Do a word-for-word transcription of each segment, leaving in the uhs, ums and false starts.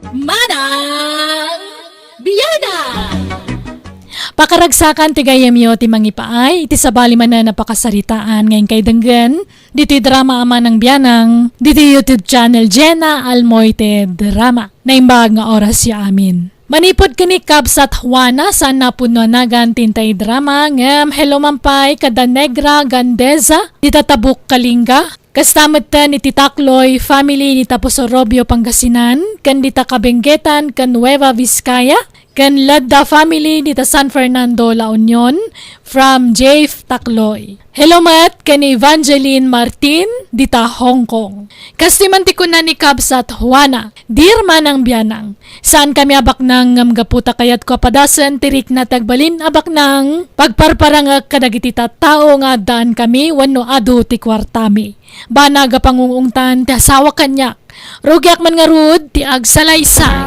Manang Bianang! Pakaragsakan ti gayyemyo ti mangipaay iti sabali manen a pakasaritaan nga inkay denggen ditoy drama a Manang Bianang ditoy YouTube channel Jenna Almoite Drama. Naimbag nga orasyo amin. Manipud ken ni Kabsat Juana, saan a pudno a nagan ti intay drama, ngem hello man pay kada Negra Gandesa, dita Tabuk, Kalinga. Kasta metten iti Takloy family dita Puso Robio, Pangasinan, ken dita Kabenggetan ken Nueva Vizcaya, ken Ladda family dita San Fernando, La Union, from Jave Takloy. Hello met ken Evangeline Martin dita Hong Kong. Kastoy man ti kuna ni Kabsat Juana, "Dear Manang Bianang, saankami a baknang ngem gapu ta kayatko a padasen ti rikna ti agbalin a baknang, pagparparangek kadagiti tattao nga addaankami wenno adu ti kuartami. Banag a pangungungtan ti asawa kaniak. Rugiak man ngarud ti agsalaysay."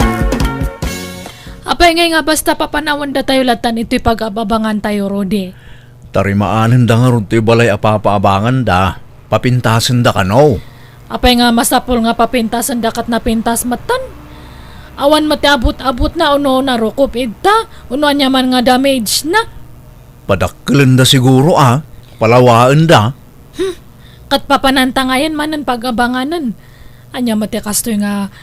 Apay ngay nga basta papanawendatayo lattan itoy pag-ab-abangantayo, Rudy? Tarimaanenda ngarud toy balay a papaabanganda. Papintasenda kano? Apay nga masapul nga papintasenda ket napintas metten? Awan met ti abut-abutna, uno narukop idta, uno aniaman nga damage na. Padakkelenda siguro a, palawaenda. Hmm. Ket papananta ngayen manen pag-abanganen. Ania met ti kastoy nga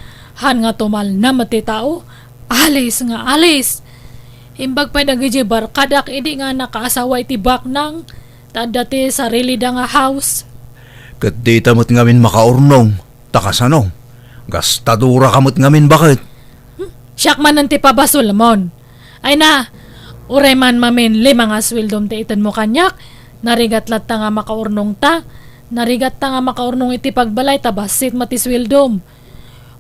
han nga tumalna met ti tao? Alis nga alis. Imbag pay dagiti barkadak idi nga nakaasawa iti baknang, ta adda ti sarilida nga house. Ket dita met ngamin makaurnong. Ta kasano? Gastadora ka met ngamin, baket? Hmm, siak manen ti pabasolmon. Ay na, uray man mamin lima nga sueldom ti itenmo kaniak, narigat latta nga makaurnongta. Narigatta nga makaurnong iti pagbalay ta bassit met ti sueldom.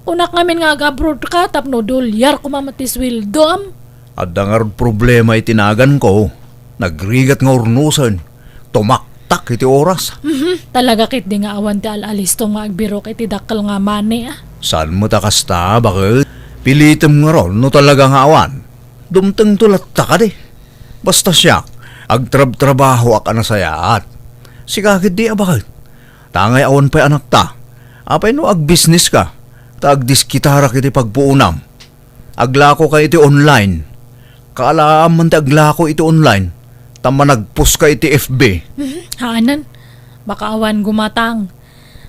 Kunak ngamin nga ag-abroad ka tapno dolyar koma met ti sueldom. Adda ngarud problema iti naganko. Nagrigat nga urnosen. Tumaktak iti oras. Mhm. Talaga ketdi nga awan ti al-alistom nga agbirok iti dakkel nga money, a. Saan met a kasta, baket? Pilitem ngarud no talaga nga awan. Dumtengto latta kadi. Basta siak, agtrabtrabahoak a nasayaat. Sika ketdi a baket? Tangay awan pay anakta. Apay no agbisnis ka, ta agdiskitarak iti pagpuonam. Aglako ka iti online. Kaalaam man ti aglako iti online, ta managpos ka iti F B. Mhm, haanen. Baka awan gumatang.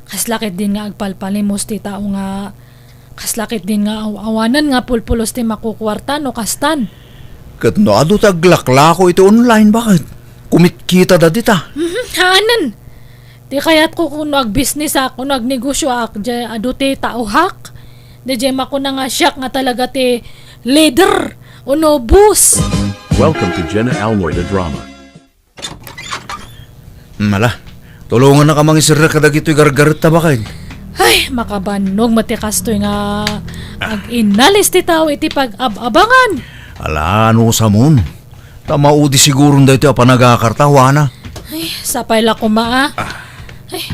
Kasla ketdin nga agpalpalimos ti tao nga, kasla ketdin nga aw-awanen nga pulpulos ti makukuarta no kastan. Ket no adu ti aglaklako iti online, baket? Kumitkitada dita. Mhm, haanen. Ti kayatko kuno agbisnisak, kuno agnegosioak, diay adu ti taohak. Diay makuna nga siak nga talaga ti leader, uno boss. Welcome to Jenna Almoy the Drama. Hmm, ala, tulongannak a mangisirrek kadagitoy gargaretta, baket. Ay, makabannog met ti kastoy nga ag-inalis ti tao iti pag-ab-abangan. Ala, no samon. Ta maudi siguron daytoy a panagakar ta, Juana. Ay, sapay la koma, a. Ah. Ay,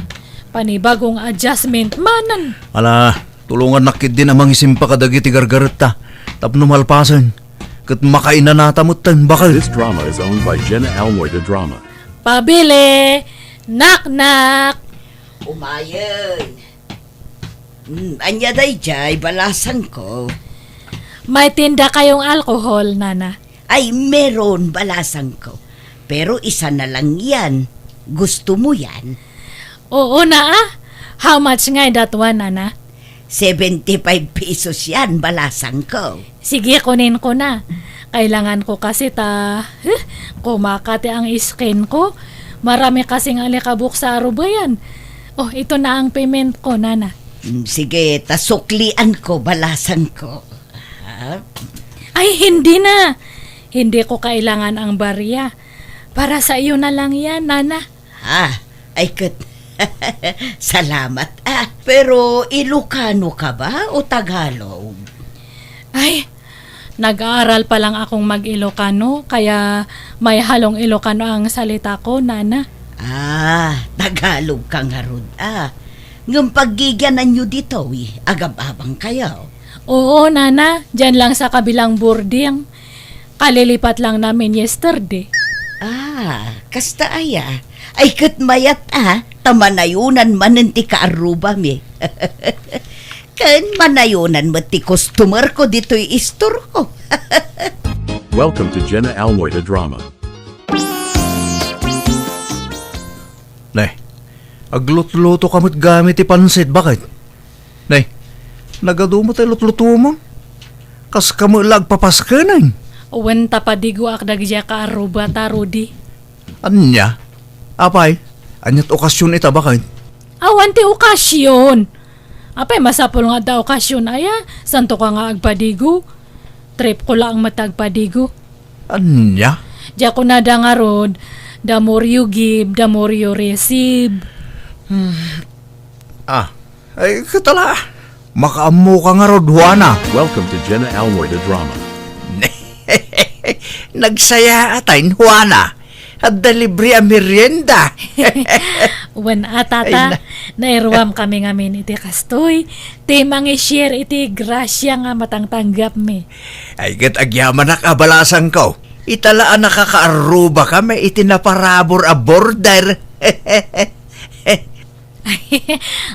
panibagong adjustment manen. Ala, tulongannak ketdin a mangisimpa kadagiti gargaretta tapno malpasen. Ket makainanata metten, baket. This drama is owned by Jenna Almoy the Drama. Pabili! Knock, knock! Umayen. Hmm, ania daydiay, balasangko? May tinda kayong alcohol, Nana? Ay, meron, balasangko. Pero isa na lang yan. Gusto mo yan? Oo na, a. How much ngay that one, Nana? Seventy-five pesos yan, balasangko. Sige, kunin ko na. Kailangan ko kasi ta, huh, kumakati ang skin ko. Marami kasing alikabok sa arubayan. Oh, ito na ang payment ko, Nana. Mm, sige, ta suklian ko, balasangko. Ha? Ay, hindi na. Hindi ko kailangan ang barya. Para sa iyo na lang yan, Nana. Ah, ay ket. Salamat, ah. Pero Ilocano ka ba o Tagalog? Ay, nag-aaral pa lang akong mag-Ilocano, kaya may halong Ilocano ang salita ko, Nana. Ah, Tagalog ka ngarud, ah. Ngem paggigiananyo ditoy, agab-abang kayo. Oo, Nana. Diyan lang sa kabilang boarding. Kalilipat lang namin yesterday. Ah, kasta aya. Ay, ket mayat, ah, ta manayunan manen ti kaarrubami. Ken manayonan met ti customer ko ditoy istorko. Welcome to Jenna Almoy the Drama. Nay, aglutluto ka met gayam iti pansit, baket? Nay, nagadu met ti lutlutomon? Kas ka met la agpapaskenen? Wen, ta padigoak dagiti kaarrubata, Rudy. Ania? Apay, ania't okasion ita, baket? Awan ti okasion. Apay, masapul nga adda okasion aya, santo ka nga agpadigo. Trip ko laeng met agpadigo. Ania? Diak kunada ngarud, the more you give, the more you receive. Hmm. Ah, ay, katala. Makaammo ka ngarud, Juana. Welcome to Jenna Almoy the Drama. Nagsayaat, Juana. Adda libre a merienda. Wen a, tata, na- nairuam kami ngamin iti kastoy. Ti mangi-share iti grasia nga matangtanggapmi. Ay, ket agyamanak a balasangko. Ita la a nakakaarruba kami iti naparabur a border.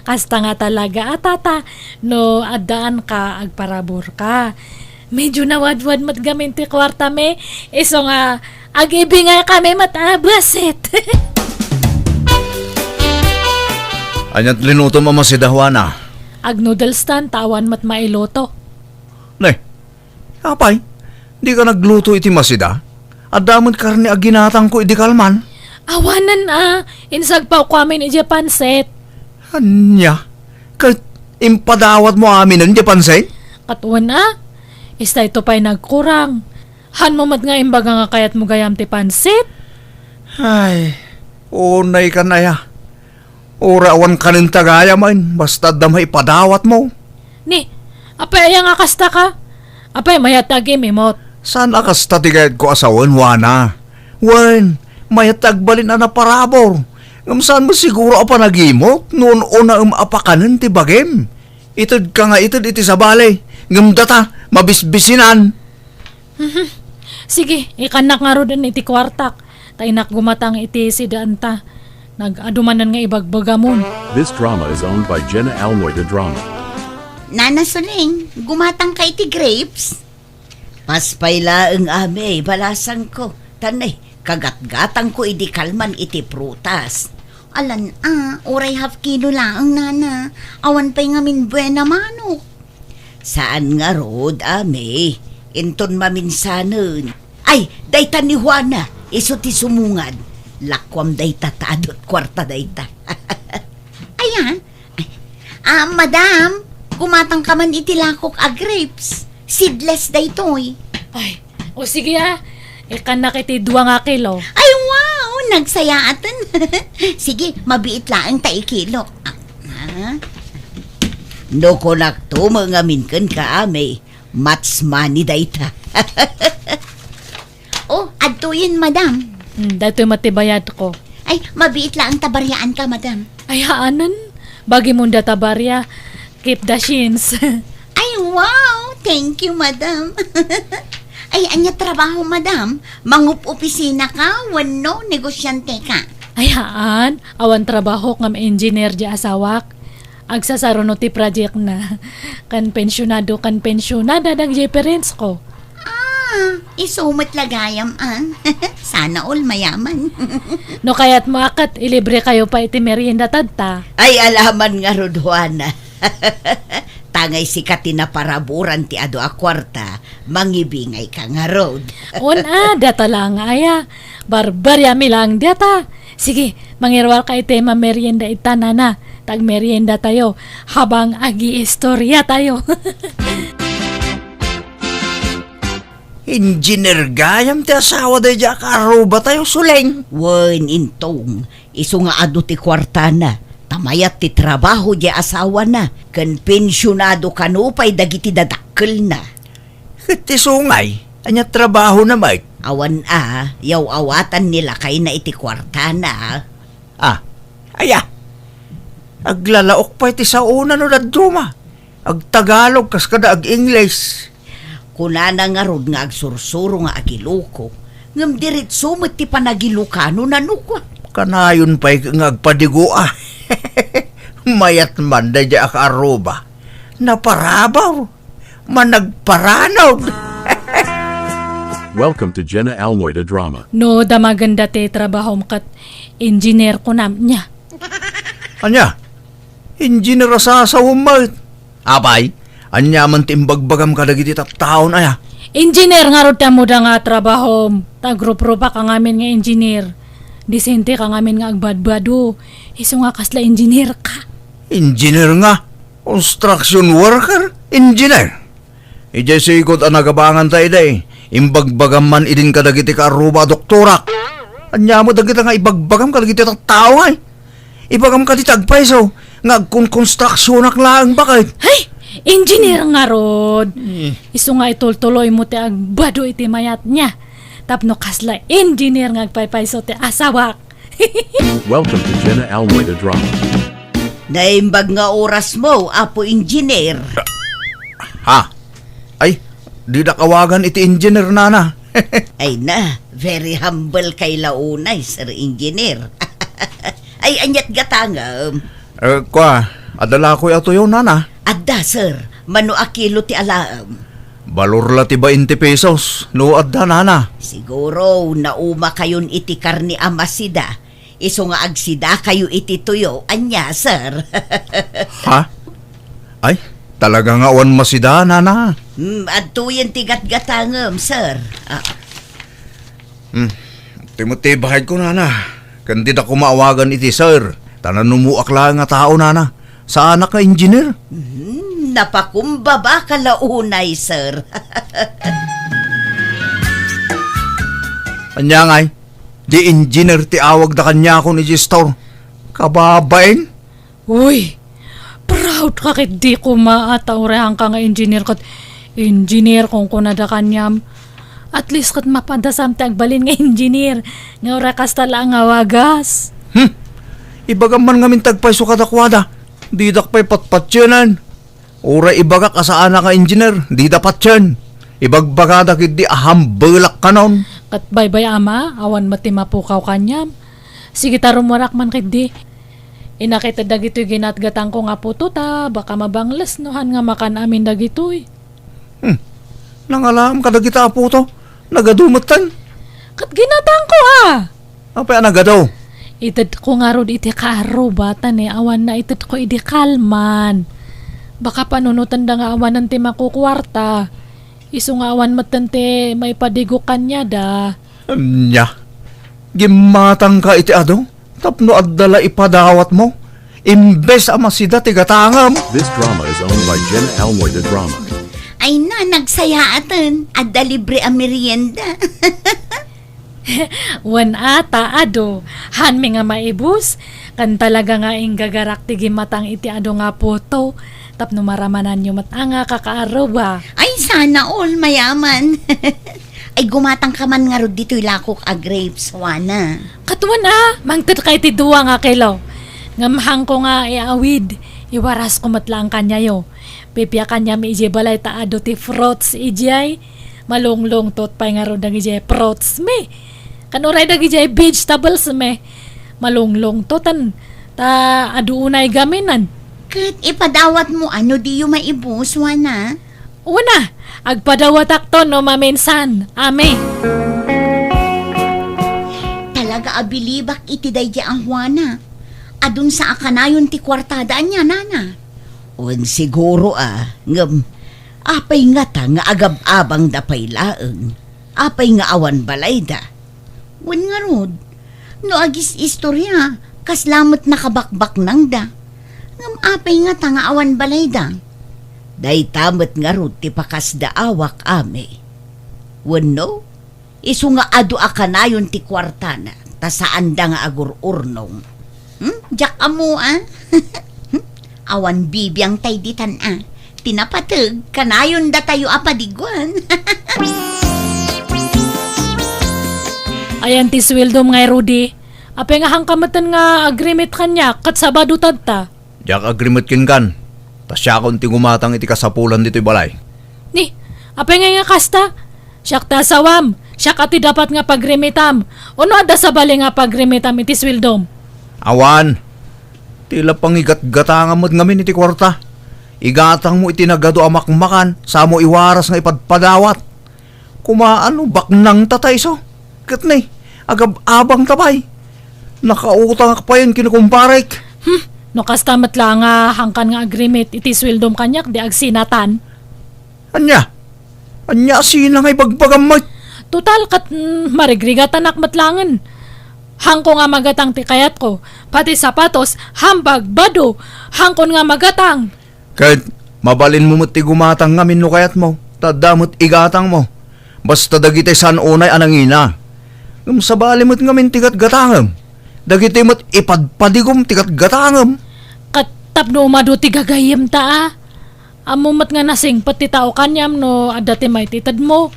Kasta nga talaga a, tata, no addaan ka, agparabur ka. Medyo nawadwad met gamin ti kuartami, isu nga agibingay kami met a basit. Ania't linutom a masida, Juana? Agnoodles tan, ta awan met mailuto. Ne, apay, di ka nagluto iti masida? Adda met karne a ginatangko idi kalman. Awanen a, insagpawko amin idiay pansit. Ania? Ket impadawatmo aminen idiay pansit? Ket wen a, istay to pay nagkurang. Hanmo met nga imbaga nga kayatmo gayam ti pansit? Ay, unay kan aya. Uray awan kanenta gayam, basta adda maipadawatmo. Ni, apay aya nga kasta ka? Apay mayat ti agim-imot? Saan a kasta ti kayatko a sawen, Juana? Wen, mayat ti agbalin a naparabur. Ngem saan met siguro a panagimot no un-unaem a pakanen ti bagim. Ited ka nga ited iti sabali, ngem data, mabisbisinan. Mhm. Sige, ikannak ngaruden iti kuartak, ta innak gumatang iti sidaanta. Nag-adu manen nga ibagbagamon. This drama is owned by Jenna Almoy the Drama. Nana Suling, gumatang ka iti grapes? Pas pay laeng, Ami, balasangko. Tan, eh, kagatgatangko idi kalman iti prutas. Alan a, uray half kilo laeng, Nana. Awan pay ngamin buena manok. Saan ngarud, Ami. Inton maminsanen. Ay, dayta ni Juana, isu ti sumungad. Lakuam dayta ta adu ti kuarta dayta. Aya? Ay, ah, madam, gumatang ka man iti lakok a grapes. Seedless daytoy. Ay, o sige a. Ikannak iti dua nga kilo. Ay, wow! Nagsayaaten. Sige, mabiit laeng ta ikilo. Ah, ah. No kunakto met ngamin kenka, Ami, match money dayta. Oh, adtoyen, madam. Hmm, daytoy met ti bayadko. Ay, mabiit laeng ta bariaanka, madam. Ay, haanen. Bagimon data baria. Keep the change. Ay, wow! Thank you, madam. Ay, ania trabaho, madam? Mangup-opisina ka wenno negosiante ka? Ay, haan. Awan trabahok ngem engineer ti asawak. Agsasaruno ti project na. Ken pensionado ken pensionada dagiti parents ko. Ah, isu met la gayam, ah. Sana all mayaman. No kayatmo a ket, ilibre kayo pay iti merienda tadta. Ay, alaman ngarud, Juana. Tangay sika ti naparaburan ti adu a kuarta, mangibingay ka ngarud. Wen a, data laeng aya. Barbariami laeng data. Sige, mangiruar ka iti mamerienda ita, Nana. Tagmerienda tayo habang agi-istorya tayo. Engineer gayam ti asawa daydiay a kaarruba tayo, Suleng. Wen, Intong, isu nga adu ti kuartana, ta mayat ti trabaho diay asawana, ken pensionado kano pay dagiti dadakkelna. Ket ti sungay, ania trabahona met? Awan a, yaw-awatan ni lakayna iti kuartana. Ah, aya. Aglalaok pay ti saona no dadduma. Agtagalog kas kada ag-Ingles. Kunana ngarud nga agsursuro nga agiloko, ngem diretso met ti panagilokanona no kua. Kanayon pay nga agpadigo a. Mayat man daydiay a kaarruba. Naparabaw, managparanog. Welcome to Jenna Almoida Drama. No, damagenda ti trabahom ket engineer kunam, nya. Ania? Engineer a sasawem met. Apay, ania man ti imbagbagam kadagiti tattaon, aya? Engineer ngarud ti ammoda nga trabahom. Ta agruprupak ngamin nga engineer. Disente ka ngamin nga agbadbado. Isu nga kasla engineer ka. Engineer nga? Construction worker? Engineer? Idiay sigud a nagabanganta idi, imbagbagam man idin kadagiti kaarruba a doktorak. Ania met dagita nga ibagbagam kadagiti tattao, ay? Ibagam kadi ti agpayso nga agkonkonstruksionak laeng, baket. Hay! Engineer ngarud. Eh. Isu nga itultuloymo ti agbado iti mayat, nia. Tapno kasla engineer nga agpaypayso ti asawak. Welcome to Jenna Almoida Drama. Naimbag nga orasmo, Apo Engineer. Ha? Ay, didak awagan iti engineer, nana. Ay na, very humble kay la unay, Sir Engineer. Ay, aniat gatangem? Eh, kua, adda la koy a tuyo, nana? Adda, sir. Mano a kilo ti alaem? Balor la ti bainte pesos, no adda, nana. Siguro, naumakayon iti karne a masida. Isu nga agsidakayo iti tuyo, ania, sir? Ha? Ay, talaga nga awan masida, nana. Hmm, adtoyen ti gatgatangem, sir. Ah. Hmm, ti met ti bahayko, nana. Ken dida koma awagan iti sir, ta nanumoak laeng a tao, nana. Saanak nga engineer. Hmm, napakumbaba ka la unay, sir. Ania ngay? Di engineer ti awagda kaniakon idiay store. Kababain? Uy, proud ka ketdi koma a ta uray haanka nga engineer ket engineer kunkunada kaniam. At least ket mapadasam ti agbalin nga engineer nga uray kasta laeng a wagas. Hmm. Ibagam man ngamin ti agpayso kadakuada. Didak pay patpatienen. Uray ibagak a saanak nga engineer, dida patien. Ibagbagada ketdi a hambelak kanon. Ket baybay-am a, awan met ti mapukaw kaniam. Sige ta rumuarak man ketdi. Inakited dagitoy ginatgatangko nga puto ta baka mabangles no han nga makan amin dagitoy. Hmm. Nangalaam kadagita a puto. Nagadu metten. Ket ginatangko a. Apay a nagadu? Itedko ngarud iti kaarruba ta ni awan naitedko idi kalman. Baka panunotenda nga awanen ti makukuarta. Isu nga awan metten ti maipadigok kaniada. Ania? Gimmatangka iti adu? Tapno adda la ipadawatmo? Imbes a masida ti gatangem. This drama is owned by Jen Almoy the Drama. Ay na, nagsayaaten. Adda libre a merienda. Wen a ta adu, hanmi nga maibus, ken talaga nga inggagarak ti gimmatang iti adu nga puto, tapno maramananyo met a nga kakaarruba. Ay, sana all, mayaman. Ay, gumatangka man ngarud ditoy lakok a grapes, Juana. Ket wen a, mangtedka iti dua nga kilo. Ngem haanko nga iawid, iwarasko met laeng kaniayo. Pipiakanniami idiay balay ta adu ti fruits idiay. Malunglungtot pay ngarud dagidiay fruits mi. Ken uray dagidiay vegetables mi. Malunglungtoten ta adu unay gaminan. Ket ipadawatmo a no diyo maibus, Juana? Una, agpadawatakto no maminsan, Ami. Talaga a bilibak iti daydiay a Juana. Adun sa a kanayon ti kuartada ania, nana? Wen siguro a, ngem apay ngata nga agab-abangda pay laeng? Apay nga awan balayda? Wen ngarud, no agis-istoria, kasla met nakabakbaknangda. Ngem apay ngata nga awan balayda? Dayta met ngarud ti pakasdaawak, Ami. Wenno, isu nga adu a kanayon ti kuartana, ta saanda nga agur-urnong. Hmm? Diak ammo, a? Hmm? Awan bibiang tay ditan, a. Ti napateg, kanayon datayo a padiguan. Ayan ti sueldom ngay, Rudy. Apay nga haanka metten nga agrimit kaniak ket Sabado tatta? Diak agrimit kenkan. Ta siakon ti gumatang iti kasapulan ditoy balay. Ni, apay ngay nga kasta? Siak ti asawam, siak a ti dapat nga pagrimitam. Ono adda sabali nga pagrimitam iti sueldom? Awan. Ti la pangigatgatangam met ngamin iti kuarta. Igatangmo iti nagadu a makmakan, samo iwaras nga ipadpadawat. Kumaan no baknangta ta isu. Ket ni, agab-abangta pay. Nakautangak payen ken kumparek. Hmm, no kasta met la nga hangkan nga agrimit iti sueldom kaniak, di agsinatan. Ania? Ania a sina nga ibagbagam met? Total, ket, mm, marigrigatanak met langen. Hangko nga magatang ti kayatko. Pati sapatos, hambag, bado, hangkon nga magatang. Ket mabalinmo met ti gumatang ngamin no kayatmo, ta adda met igatangmo. Basta dagiti saan unay a nangina. Ngem sabali met ngamin ti gatgatangem. Dagiti met ipadpadigom ti gatgatangem. Ket tapno umadu ti gagayyemta a. Ammom met nga nasingpet ti tao kaniam no adda ti maititedmo.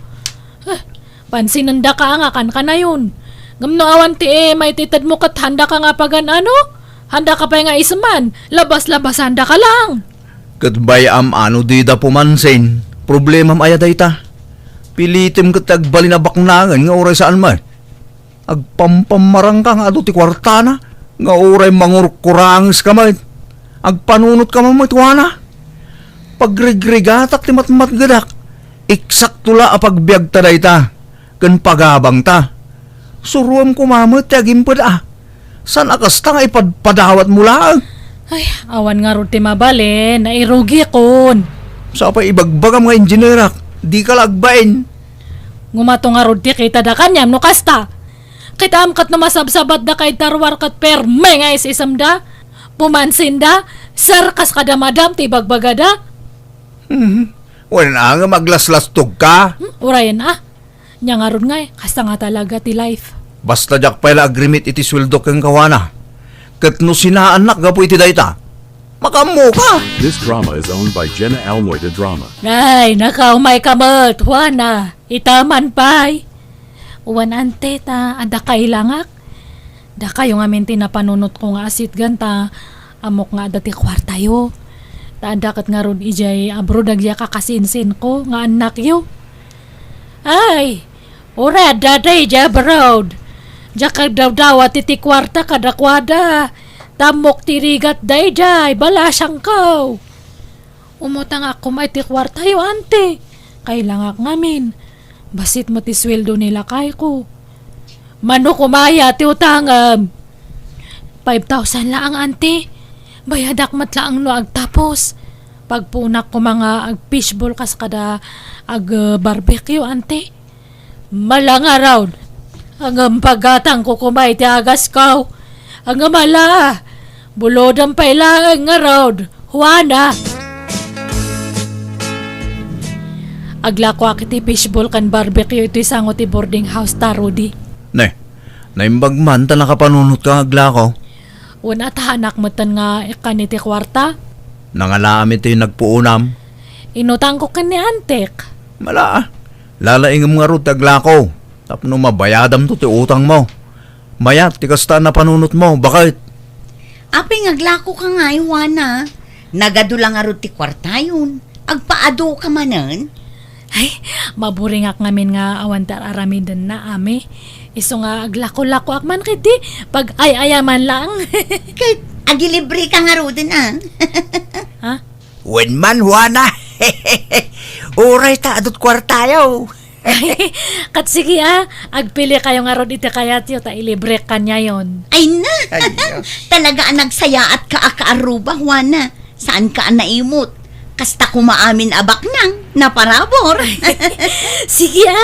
Huh, pansinendaka a nga kankanayon. Ngem no awan ti, eh, maititedmo ket handaka nga pagan-ano? Handaka pay nga iseman, labas-labasandaka lang. Ket bay-am a no dida pumansin, problemam aya dayta? Pilitem ket ti agbalin a baknangen nga uray saan met. Agpampammarangka nga adu ti kuartana, nga uray mangurkurangeska met. Agpanunotka met, Juana. Pagrigrigatak ti matmatgedak. Eksakto la a pagbiagta dayta, ken pagabangta. Suroem koma met ti agimped a. Saan a kasta nga ipadpadawatmo laeng? Ay, awan ngarud ti mabalin, nairugikon. Sapay ibagbagam nga injinerak, dika la agbain. Ngumato ngarud ti kitada kaniam no kasta. Kitaem ket no masabsabatdaka iti ruar ket perme nga is-isemda. Pumansinda, sir, kas kada madam ti ibagbagada. Hmm. Wen a nga aglaslastogka? Hmm, urayen a. Nia ngarud ngay, kasta nga talaga ti life. Basta diak pay la agrimit iti sueldo kenka, Juana. Ket no sinaannak gapu iti dayta, makaammoka. This drama is owned by Jenna Almoy de Drama. Ay, nakaumayka met, Juana. Itaman pay. Wen, ante, ta adda kailangak. Dakayo ngamin ti napanunotko nga asitgan ta ammok nga adda ti kuartayo. Ta adda ket ngarud idiay abroad dagiti a kakasinsinko nga annakyo. Ay, uray adda daydiay abroad. Diak agdawdawat iti kuarta kadakuada. Ta ammok ti rigat daydiay, balasangko. Umutangak koma iti kuartayo, ante. Kailangak ngamin. Bassit met ti sueldo ni lakayko. Mano koma aya ti utangem? Five thousand laeng, ante. Bayadak met laeng no agtapos. Pagpuonak koma nga ag-fishball kas kada ag-barbecue, ante. Mala ngarud. Ngem pagatangko koma iti agasko. Ngem ala, bulodem pay laeng ngarud, Juana. Aglakoak iti fishball ken barbecue iti sango ti boarding house ta, Rudy. Ne, naimbag man ta nakapanunotka nga aglako. Wen, atahanak metten nga ikkan iti kuarta? Nangalaam iti nagpuonam. Inutangko ken ni antek. Mala, lalaingem ngarud ti aglako tapno mabayadamto ti utangmo. Mayat ti kasta a napanunotmo, baket? Apay nga aglakoka ngay, Juana? Nagadu la ngarud ti kuartayon. Agpaaduka manen? Ay, maburingak ngamin nga awan ti ar-aramidenna, Ami. Isu nga aglako-lakoak man ketdi, pag-ay-ayaman laeng. Ket agilibreka ngaruden a. Ha? Wen man, Juana. Uray ta adut kuartayo. Ket sige a, agpilikayo ngarud iti kayatyo ta ilibrek kaniayon. Ay na! Ay, Diyos. Talaga a nagsayaatka a kaarruba, Juana. Saanka a naimut. Kasta koma amin a baknang, naparabur. Sige a,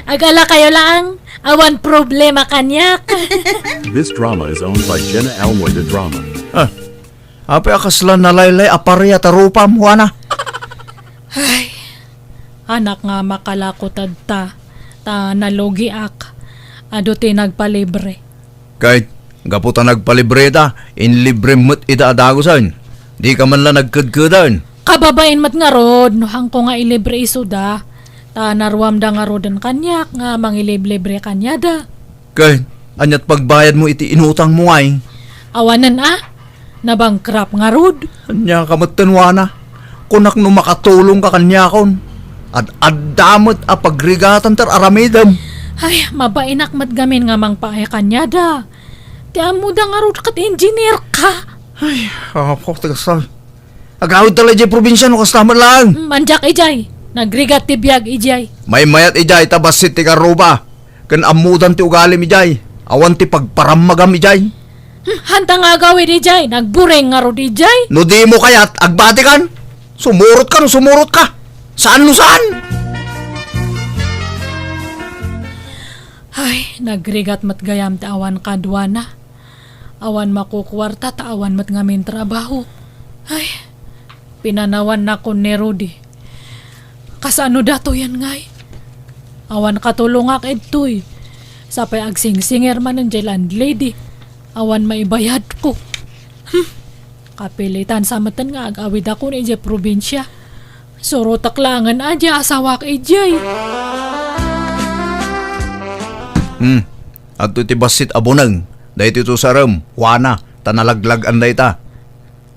agalakayo laeng. Awan problema kaniak. This drama is owned by Jenna Almoy de Drama. Ah, apay a kasla nalaylay a paria ta rupam, Juana? Ay, anak nga makalako tadta, ta nalugiak. Adu ti nagpalibre. Ket, gapu ta nagpalibreta, inlibrem met ida a dagusen. Dika man la nagkedkeden. Kababain met ngarud, no haanko nga ilibre isuda, ta naruamda ngaruden kaniak nga mangiliblibre kaniada. Ket, aniat pagbayadmo iti inutangmo ngay? Awanen a, nabankrupt ngarud. Ania ka met, Juana? Kunak no makatulongka kaniakon. Ad-adda met a pagrigatan ti ar-aramidem. Ay, mabainak met gamin nga mangpaay kaniada. Ti ammoda ngarud ket engineer ka. Ay, apo, ti kasal. Agawidta la idiay probinsia no kasta met laeng. Mm, andiak idiay. Nagrigat ti biag idiay. Maymayat idiay ta bassit ti garruba. Ken ammodan ti ugalim idiay. Awan ti pagparammagam idiay. Hmm, hanta nga agawid idiay. Nagbureng ngarud idiay. No dimo kayat, agbatikan. Sumurotka no sumurotka. Saan no saan. Ay, nagrigat met gayam ti awan kaduana. Awan makukuarta ta awan met ngamin trabaho. Ay, pinanawannakon ni Rudy. Kasano datoyen ngay? Awan katulongak idtoy. Sapay agsingsinger manen diay landlady. Awan maibayadko. Hmm. Kapilitan sa metten nga agawidakon idiay probinsia. Surotek laengen a diay asawak idiay. Hmm. Adtoy ti bassit a buneng. Daytoy to sarem, Juana, ta nalaglag-an dayta.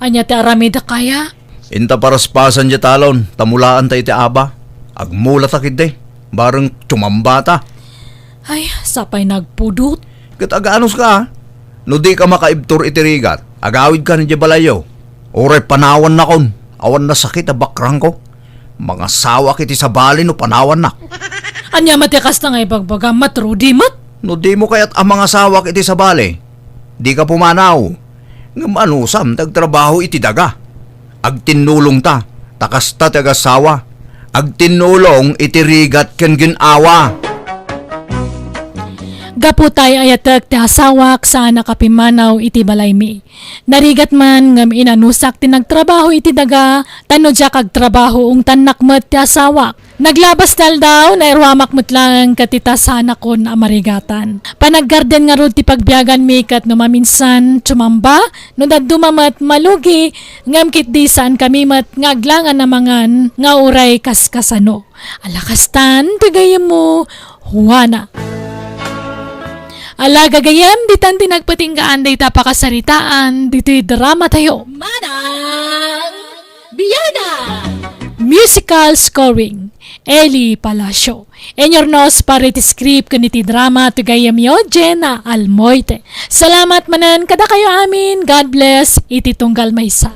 Ania ti aramidek aya? Inta paraspasan diay talon, ta mulaanta iti aba. Agmulata ketdi, bareng tumambata. Ay, sapay nagpudot. Ket aganuska, a? No dika makaibtur iti rigat, agawidka idiay balayyo. Uray panawannakon, awan nasakit a bakrangko. Mangasawak iti sabali no panawannak. Ania met ti kasta nga ibagbagam, Mat Rudy met? No dimo kayat a mangasawak iti sabali, dika pumanaw. Ngem anusam ti agtrabaho iti daga? Agtinnulongta, ta kasta ti agasawa. Agtinnulong iti rigat ken gin-awa. Gapu ta ay-ayatek ti asawak, saanak a pimmanaw iti balaymi. Narigat man ngem inanusak ti nagtrabaho iti daga, ta no diak agtrabaho, ungtannak met ti asawak. Naglabas ti aldaw, nairuamak met laeng ket ita saanakon a marigatan. Panaggarden ngarud ti pagbiaganmi ket no maminsan, tsumamba, no dadduma met, malugi, ngem ketdi saankami met nga aglangan a mangan nga uray kaskasano. Ala kastan ti gayyemmo, Juana. Ala gagayyem, ditan ti nagpatinggaan dayta pakasaritaan ditoy dramatayo. Manang Biana! Musical scoring, Eli Palacio. Inurnos para iti script ken iti drama ti gayyemyo, Jenna Almoite. Salamat manen kadakayo amin. God bless iti tunggal maysa.